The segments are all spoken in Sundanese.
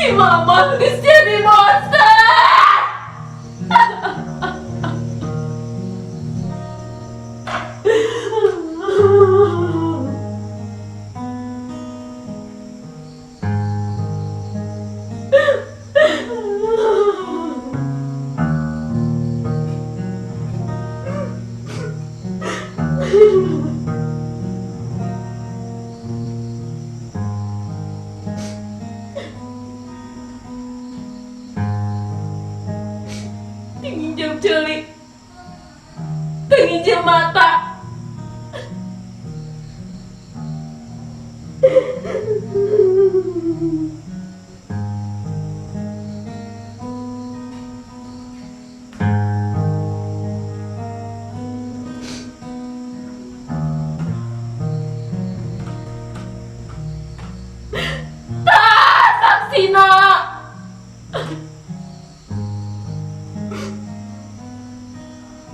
Si mama geus jadi monster. Tinginjam celik, tinginjam mata. Tah, saksina.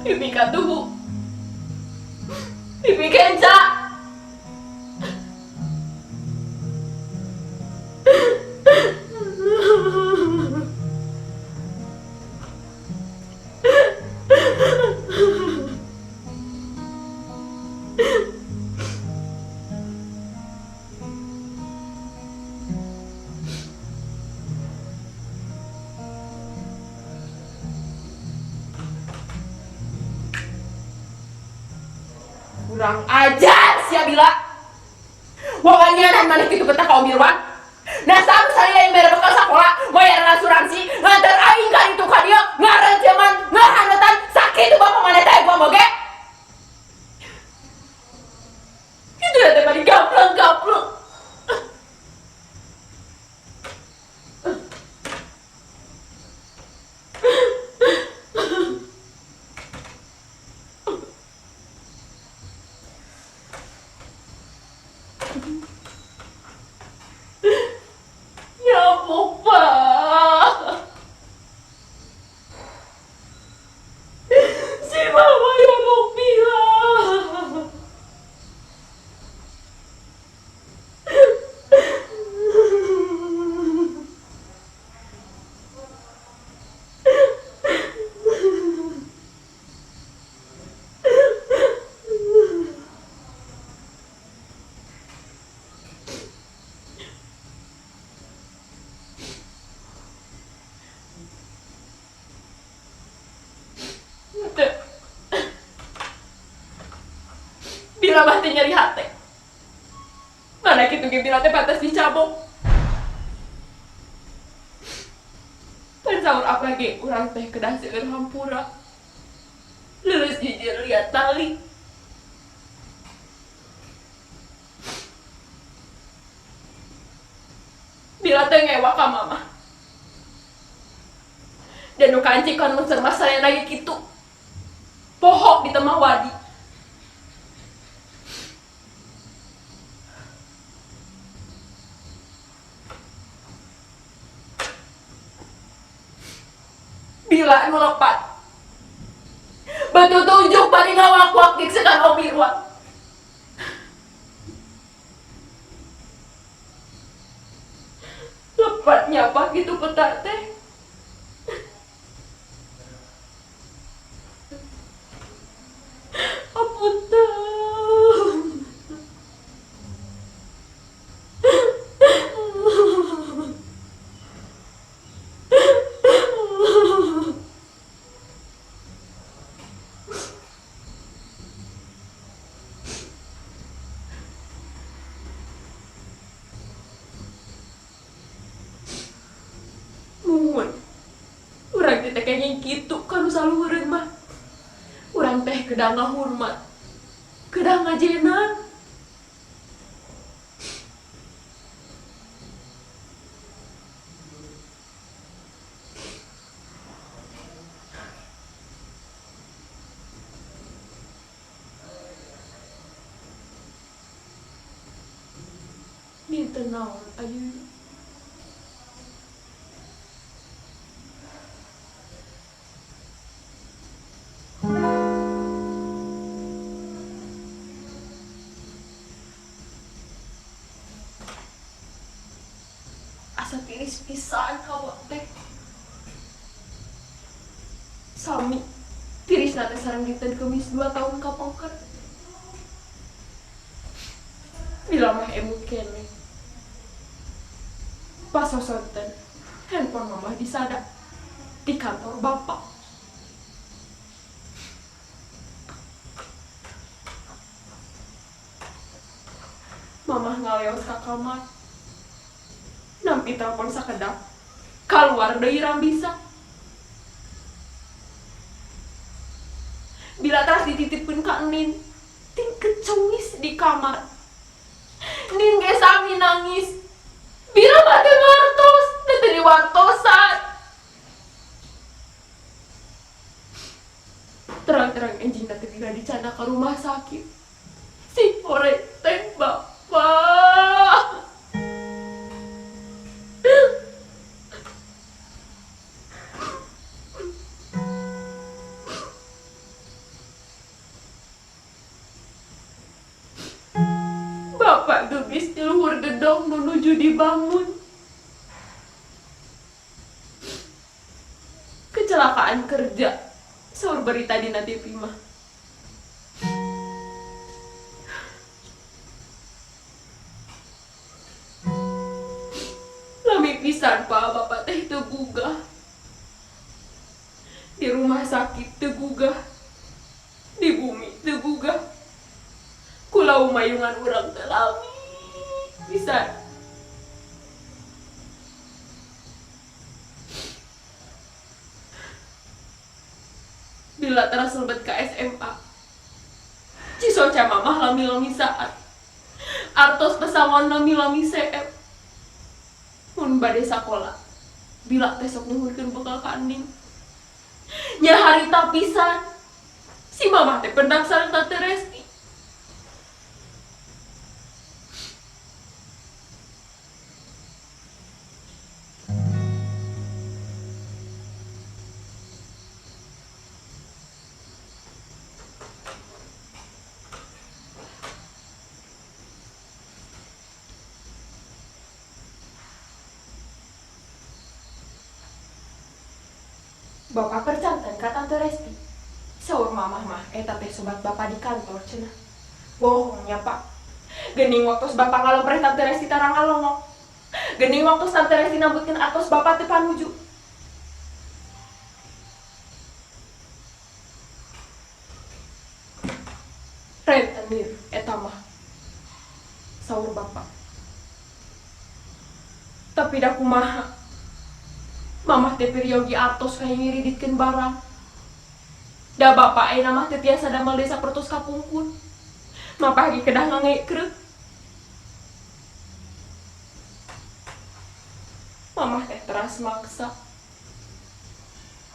Bibi katuhu, bibi kenca. Kurang ajar sia Bila. Wawanyanan maneh kitu betah ka Om Irwan. Nah saat saya yang mere bekal sakola, bayar asuransi, nganter aing ka ditu ka dieu, ngarenceman, ngahanetan, sakitu bapak maneh teh gua moge. Kitu teh bari gamplang-gamplang. Ya Pak. Si mama ya mau bilang. Bila mah teh nyeri hate. Mana kitu ge Bila teh pantas dicabok. Pan saur apa ge urang teh kedah seueur hampura. Leuleus jujur liat tali. Bila teh ngewa ka mama. Dan nu kanci kan monster masanya lagi kitu. Poho di temah wadi. Bila nu lepat. Betul tunjuk bari ngawak-wak diksekan Om Irwan. Lepatnya apa gitu peta teh. Apunten. Muhun. Urang teh kenging kitu ka nu saluhureun mah. Urang teh kedah ngahurmat, kedah ngajenan. Minta naon ayeuna. Asa tiris pisan hawa teh. Sami tiris teh sareng dinten Kemis 2 tahun kapengker. Bila mah emut keneh. Pas sosonten handphone mamah disada di kantor bapak. Mamah ngaleos ka kamar. Nampi telepon sakedap, kaluar deui rambisa. Bila teras dititipkeun ka Nin, ting kecengis di kamar. Nin ge sami nangis. Bila mah teu ngartos, teu diwartosan. Terang-terang enjingna teh bila dicana ka rumah sakit. Si hore teh bapak. Bapak geus di luhur gedong menuju dibangun. Kecelakaan kerja, saur berita dina TV mah. Lami pisan Pak, bapak teh teu gugah. Di rumah sakit teu gugah. Di bumi teu gugah. Kulau mayungan urang teh lami pisan. Bila teras lebet ke SMA, cisoca mamah lami-lami saat artos pesangon lami-lami seep. Mun bade sakola, bila teh sok nuhunkeun bekal ka Ning. Nya harita pisan, si mamah teh pendang sareng Tante Resti. Bapak percanten ka Tante Resti. Saur mamah mah eta teh sobat bapak di kantor cenah. Bohongnya Pak. Gening waktu bapak ngalompreh Tante Resti tarang ngalongok. Gening waktu Tante Resti nambutkeun atos bapak teh panuju. Rentenir eta mah. Saur bapak. Tapi da kumaha? Mamah teh peryogi artos kaya ngiriditkeun barang. Da bapak ayeuna mah teu tiasa damel desa pertos kapungkur. Mapah ge kedah ngangekreuh. Mamah teh teras maksa.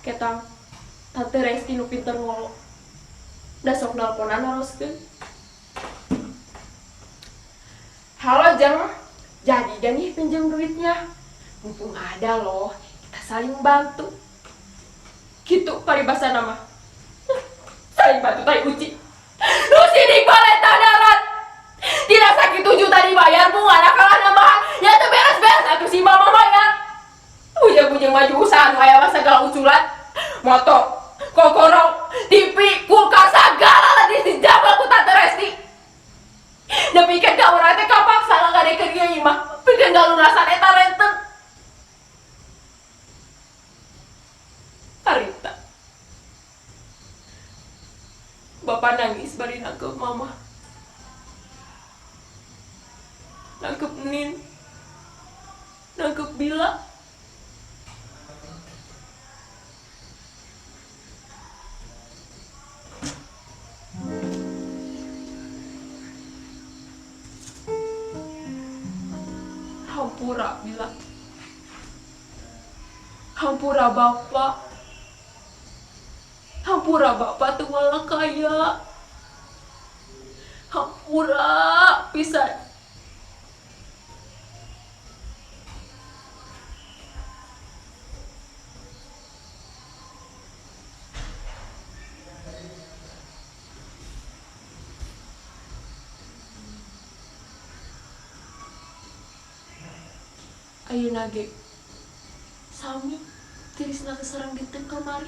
Ketang Tante Resti nu pinter ngolo. Da sok nalponan naroskeun. Halo Jeng, jadi gak nih pinjam duitnya? Mumpung ada loh, kita saling bantu. Gitu paribasa nama. Saling bantu tai uci. Lu sidik baleta darat. Tidak sakit 7 juta dibayar bunga kalah nambahan. Ya teu beres-beres atuh si mama bayar. Ujung-ujung maju usaha nu aya mah segala uculan. Motor, kokorong, TV, kulkas segala lah dijabal ku Tante Resti. Nepikeun ka urang teh kapaksa ngagadekeun ieu imah. Pikeun ngalunasan eta renten. Harita. Bapak nangis bari nangkep mama. Nangkep Nin. Nangkep Bila. Hampura Bila. Hampura bapak. Hampura bapak teu wala kaya. Hampura pisan. Ayeuna ge sami tirisna keserang dinten kamari.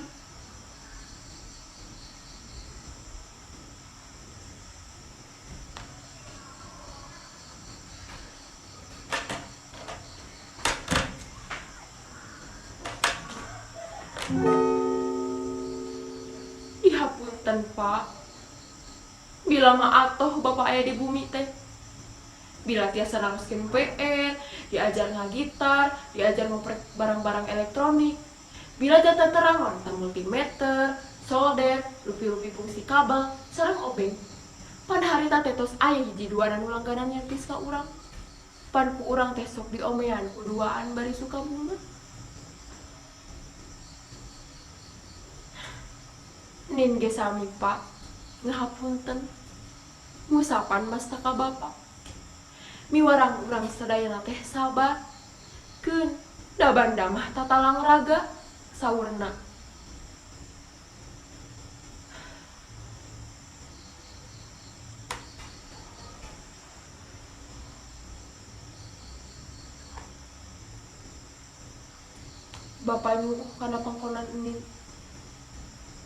Dihapunten Pak, bila mah atoh bapak aya di bumi teh. Bila tiasa naroskeun PR, diajar ngagitar, diajar ngoprek barang-barang elektronik. Bila jantan terang wonten multimeter, solder, lupi-lupi fungsi kabel, sareng obeng. Pan harita teh tos aya hiji dua nu langganan nyervis ka urang. Pan ku urang teh sok diomean ku duaan bari suka bunga. Nin ge sami Pak, ngahapunten. Ngusapan masta ka bapak. Miwarang urang sadayana teh sabar. Keun da banda mah tatalang raga saurna. Bapak nyuruh kana pangkonan enin.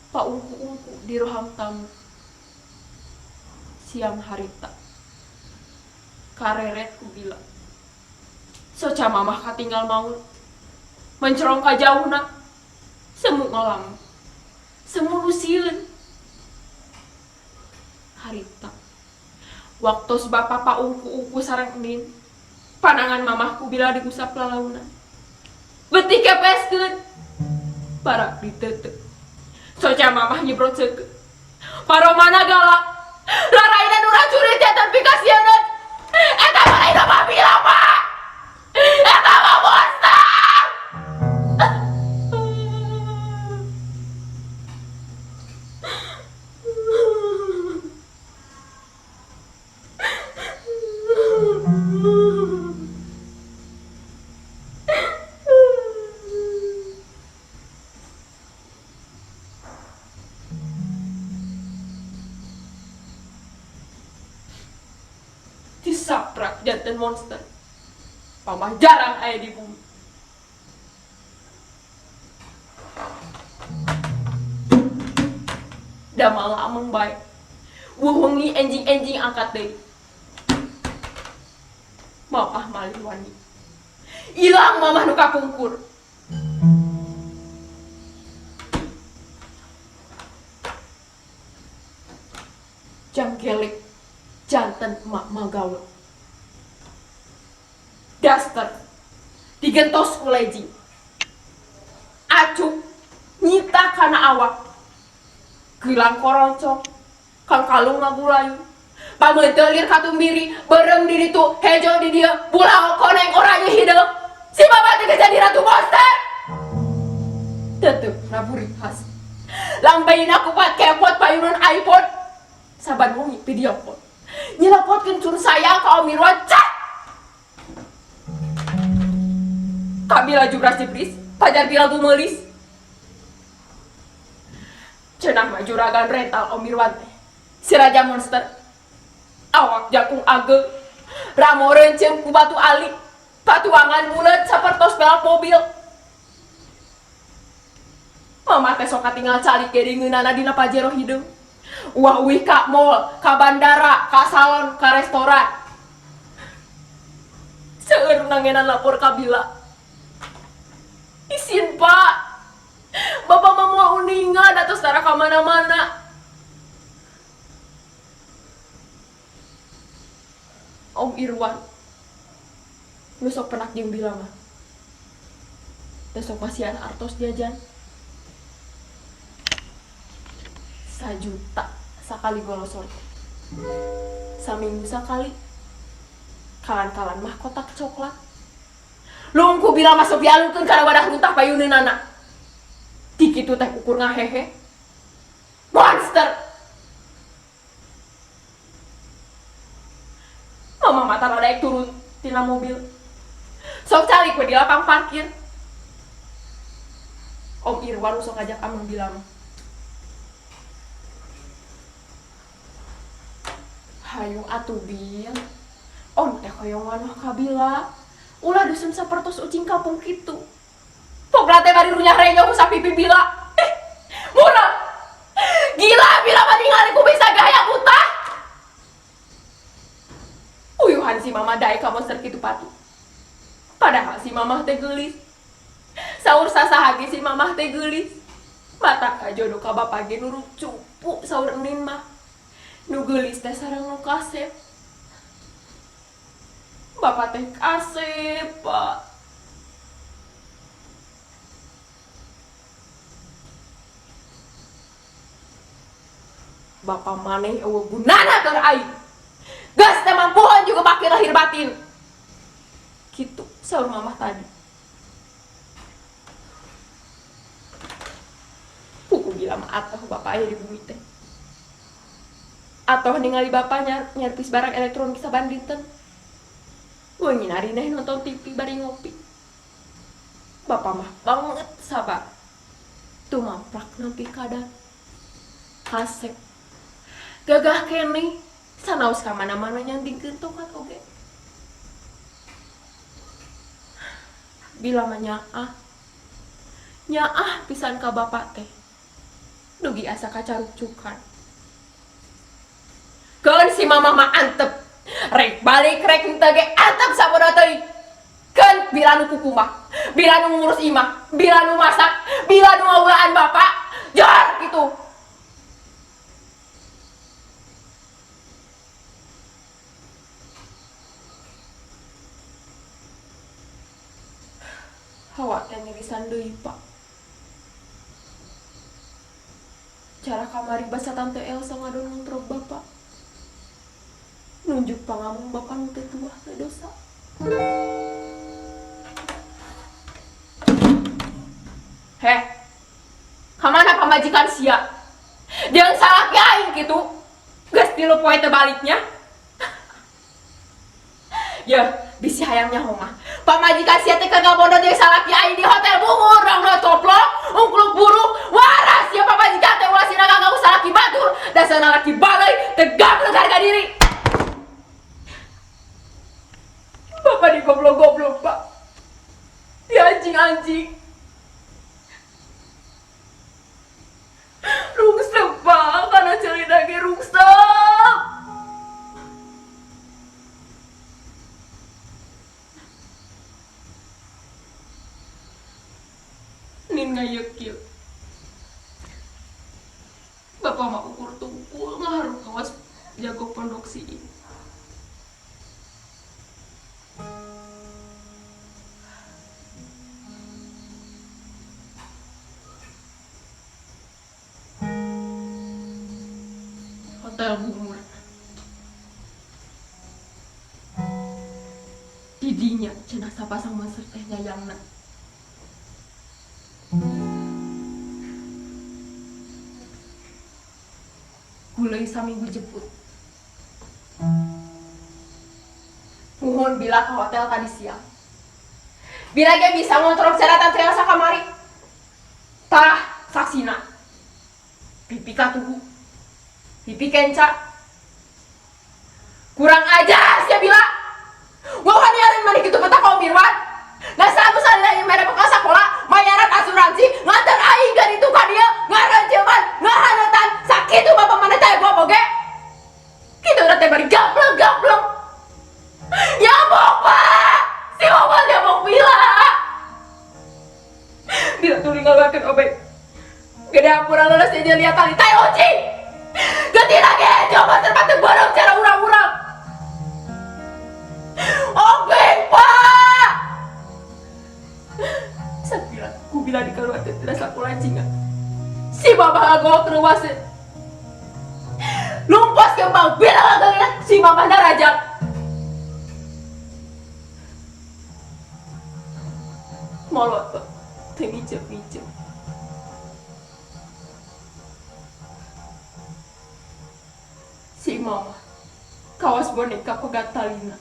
Paungku-ungku di rohang tamu. Siang harita. Kareret ku bila. Soca mamah katinggal maut. Mencerong ka jauhna. Semu ngalam. Semu lusieun. Harita. Waktos bapak paungku-ungku sareng enin. Panangan mamahku bila diusap lalaunan. Betih kepeskeun. Barak diteuteup. Soca mamah nyebrot seukeut. Paromana galak. Laraina nu racurit ya tapi kasihanan. Eta mah lain mah bila Pak. Eta mah monster. Disaprak jantan monster. Pamah jarang aya di bumi. Damal ameng bae. Wuhungi enjing-enjing angkat deui. Mamah malih wani. Ilang mamah nu kapungkur. Janggelek jantan emak magawe. Daster digentos ku leji. Acuk nyita kana awak. Gelang koroncong, kang kalung ngagulayu. Pameuteulir katumbiri, beureum di ditu, hejo di dieu, bulang koneng orangnya hideung. Si bapak teh jadi ratu monster. Tetep naburi khas. Lambaina kupat kepot payunan iPhone. Saban wengi video call. Nyelapotkeun cur sayang ka Om Irwan. Cak! Kabila jubras jebris, pajar bila gumelis. Cenah mah juragan rental Om Irwan teh. Si Raja Monster. Awak jakung ageng. Ramo rencem ku batu ali. Patuangan bulet sapertos pelak mobil. Mama teh sok katingal calik ge dingeunana dina Pajero hideung. Wah wih ka mall, ka bandara, ka salon, ka restoran. Seueur nangenan lapor ka Bila. Isin Pak. Bapak mah moal uningan atos tara ka mana-mana. Om Irwan nu sok penak jeung Bila mah. Teh sok masihan artos jajan. 1 juta sakali golosor. Saminggu sakali. Kalan-kalan mah kotak coklat. Lungku Bila masuk dialungkeun kana wadah runtah payuneunana. Di kitu teh ukur ngahehe. Monster. Mama mata rada turun tina mobil. Sok calik we di lapang parkir. Om Irwan sok ngajak ameng Bila mah. Hayu atuh Bil. Om teh hoyong wanoh ka Bila. Ulah dusun sapertos ucing kampung kitu. Pokna teh bari runyah renyong ku sapipi Bila. Murah. Gila Bila mah ningali ku bisa gaya buta. Uyuhan si mama daek ka monster kitu pati. Padahal si mamah teh geulis. Saur sasaha ge si mamah teh geulis. Mata ka jodoh ka bapa ge nurut cupu saur enin mah. Nu geulis teh sareng nu kasep. Bapak teh kasep, Pak. Bapak maneh eueuh gunana keur aing. Geus teh mampuhan juga baki lahir batin. Kitu saur mamah tadi. Puku gila mah atuh bapak aya di bumi teh. Atoh ningali bapak nyarpis barang elektronik saban dinten. Weungin arineh nonton TV bari ngopi. Bapak mah banget sabar. Tumamprak nepi kadar. Kasep. Gagah keneh sanaos ka mana-mana nyandingkeun tongkat oge. Bila mah nyaah. Nyaah pisan ka bapak teh. Dugi asa kacarucukan. Keun si mama mah antep. Rek balik rek henteu ge antep sabodo teuing. Keun bila nu kukumah, bila nu ngurus imah, bila nu masak, bila nu ngaulaan bapak, jor kitu. Hawa teh ngirisan deui, Pak. Cara kamari basa Tante Elsa ngadon ngontrol bapak. Nunjuk pangamung bapak nu teu tuah teu dosa. Heh. Kamana pamajikan sia? Jeung salaki aing kitu. Geus 3 poe teu baliknya. Yeuh, bisi hayang nyaho mah. Pamajikan sia teh kagak bodoh jeung salaki aing di hotel bungur, rongno coplok, ungkluk buruk, waras sia pamajikan teh ulah sina ganggu salaki batur, dasarna laki balai, teu gablek harga diri. Bapak digoblok-goblok, Pak. Di anjing-anjing. Rungsep, Pak, karena cerita ge rungsep. Nin ngayekil. Bapak mah ukur tungkul ngaharu kawas jago pondok si. Hotel Bungur. Didinya cenah sapasang monster teh nyayangna. Gulai saminggu jemput. Muhun bila ke hotel tadi siang. Bila ge bisa ngontrol cara Tante Elsa kamari. Tah saksina. Pipi katuhu. Pipi kenca. Kurang ajar sia Bila. Wawan yarin maneh kitu betah ka Om Irwan. Nasa anu salila ieu mere bekal sakola, mayaran asuransi, nganter aing ka ditu ka dieu, ngaranjeuman, ngahaneutan, sakitu bapak maneh teh gua oge. Kitu teh bari gableng-gableng. Ya bapak, si Wawan ya mau Bila. Bila tuluy ngaluarkeun obeng. Gede hampura leuleus dia lihat tali tai ucing. Gede lagi coba terpatu borong cara urang-urang. Obeng, Pak. Sabila, ku bila dikeluarkan tidak sakola cinga. Si bapak ngagok ruaseun. Lumpas kembang bila ngagalian si mama narajak. Molot, Pak. Teu ngicep-ngicep. Si mama kawas boneka pegatalina.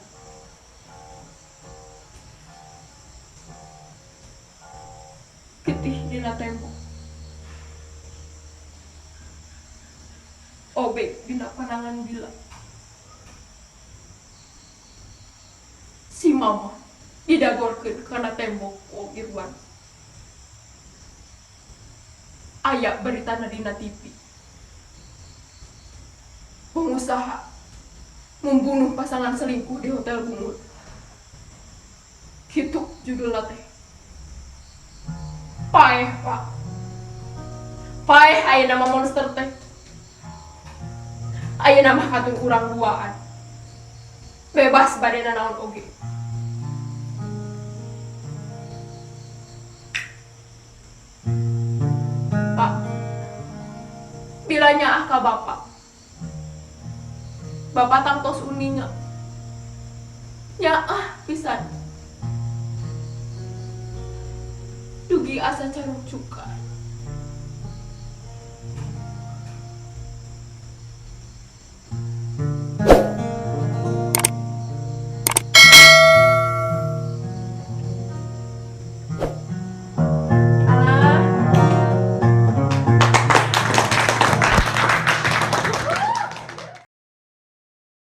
Getih dina tembok. Obek dina panangan Bila. Si mama Didagorkeun kana tembok ku Om Irwan. Aya beritana dina TV. Pengusaha membunuh pasangan selingkuh di Hotel Bungur. Gitu judulna teh. Paeh, Pak. Paeh ayeuna mah monster teh. Ayeuna mah katun urang duaan. Bebas bade nanaon oge. Pak, bilanya ah ka bapak. Bapak tangtos uninga. Nyaah pisan. Dugi asa carucukan.